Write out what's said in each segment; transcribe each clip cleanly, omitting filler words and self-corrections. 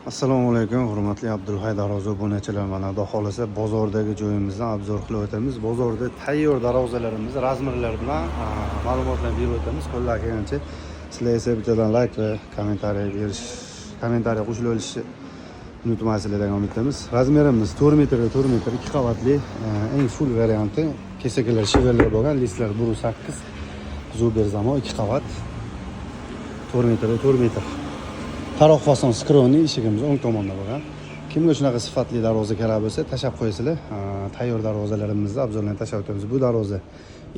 Assalomu alaykum, hurmatli Abdulhay Darvoza obunachilar. Mana, xudo xohlasa, bozordagi joyimizdan обзор qilib o'tamiz. Bozorda tayyor darvozalarimiz razmerlar bilan ma'lumotlar berib o'tamiz. Qo'llar kelgancha sizlar esa bittadan layk va kommentariy berish, kommentariy qo'shilib olishni unutmaysizlar degan umiddamiz. Razmerimiz 4 metrga 4 metr, ikki qavatli, eng full varianti, kesaklar швеллер bo'lgan, listlar 1.8, зубер замок, ikki qavat, 4 metrga 4 metr. Taroq fason скроенный, eshigimiz o'ng tomonda bo'lgan. Kimga shunaqa sifatli darvoza kerak bo'lsa, tashlab qo'yasizlar. Tayyor darvozalarimizni обзор larni tashlab o'tamiz. Bu darvoza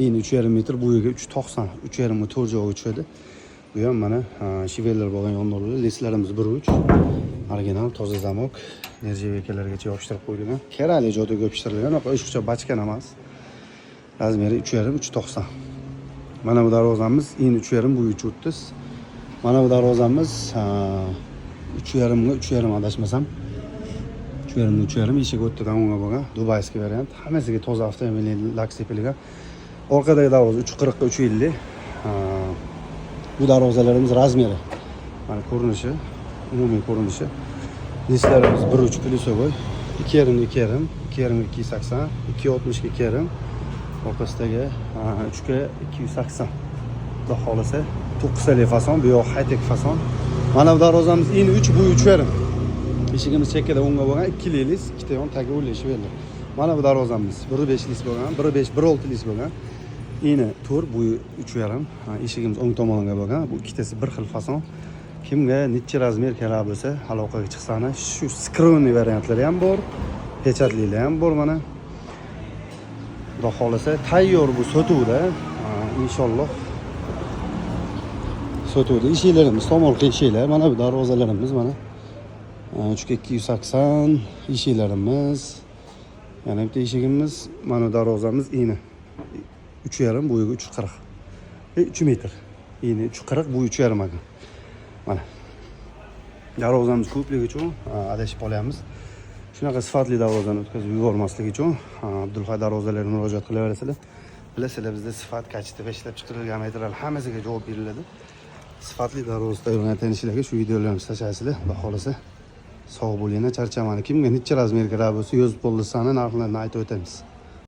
eni 3,5 metr, bo'yiga 3,90, 3,5ga to'rt joyga tushadi. Bu ham mana швеллер bo'lgan yondorli, listlarimiz 1.3, original, toza замок, нержавейка largacha yopishtirib qo'yilgan, kerakli joyda yopishtirilgan, unaqa o'shiqcha bachkan emas. Razmeri 3,5, 3,90. Mana bu darvozamiz eni 3,5, bo'yi 3,30. Mana bu darvozamiz 3,5ga 3,5, adashmasam 3,5ga 3,5, eshik o'rtadan o'ngga bo'lgan, дубайский variant, hammasiga toza avtomobil lak sepilgan. Orqadagi darvoza 3,40ga 3,50. Bu darvozalarimiz razmeri, mana ko'rinishi, umumiy ko'rinishi. Listlarimiz 1.3 плюсовой, 2,5 2,5, 2,5ga 280, 2,60ga 2,5, orqasidagi 3ga 280. Xudo xohlasa, to'qqiztalik fason, bu yoq high tech fason. Mana bu darvozamiz eni 3, bo'yi 3,5, eshigimiz chekkada o'ngga bo'lgan, ikkili list, ikkita yon tagi o'rli швеллер. Mana bu darvozamiz 1.5 list bo'lgan, 1.5, 1.6 list bo'lgan, eni 4, bo'yi 3,5, eshigimiz o'ng tomonga bo'lgan. Bu ikkitasi bir xil fason. Kimga necha razmer kerak bo'lsa, aloqaga chiqsani. Shu скроенный variantlari ham bor, печать lilar ham bor. Mana, xudo xohlasa, tayyor, bu sotuvda. Inshaalloh, sotuvda. Eshiklarimiz tomorqa eshiklar. Mana bu darvozalarimiz, mana 3ga 280 eshiklarimiz. Yana bitta eshigimiz, mana bu darvozamiz eni 3,5, bo'yiga 3,40, 3 metr, eni 3,40, bo'yi 3,5 ekan. Mana darvozamiz ko'pligi uchun adashib qolyapmiz. Shunaqa sifatli darvozani o'tkazib yubormaslik uchun Abdulhay Darvozalarga murojaat qilaverasizlar. Bilasizlar, bizda sifat, качество ishlab chiqarilgan material hammasiga javob beriladi. Sifatli darvoza tayyorlanayotgan ishlarga shu videolarimizni tashlaysizlar. Xudo xohlasa, sog' bo'linglar, charchamani. Kimga necha razmer kerak bo'lsa, yozib qo'llasani, narxlarini aytib o'tamiz.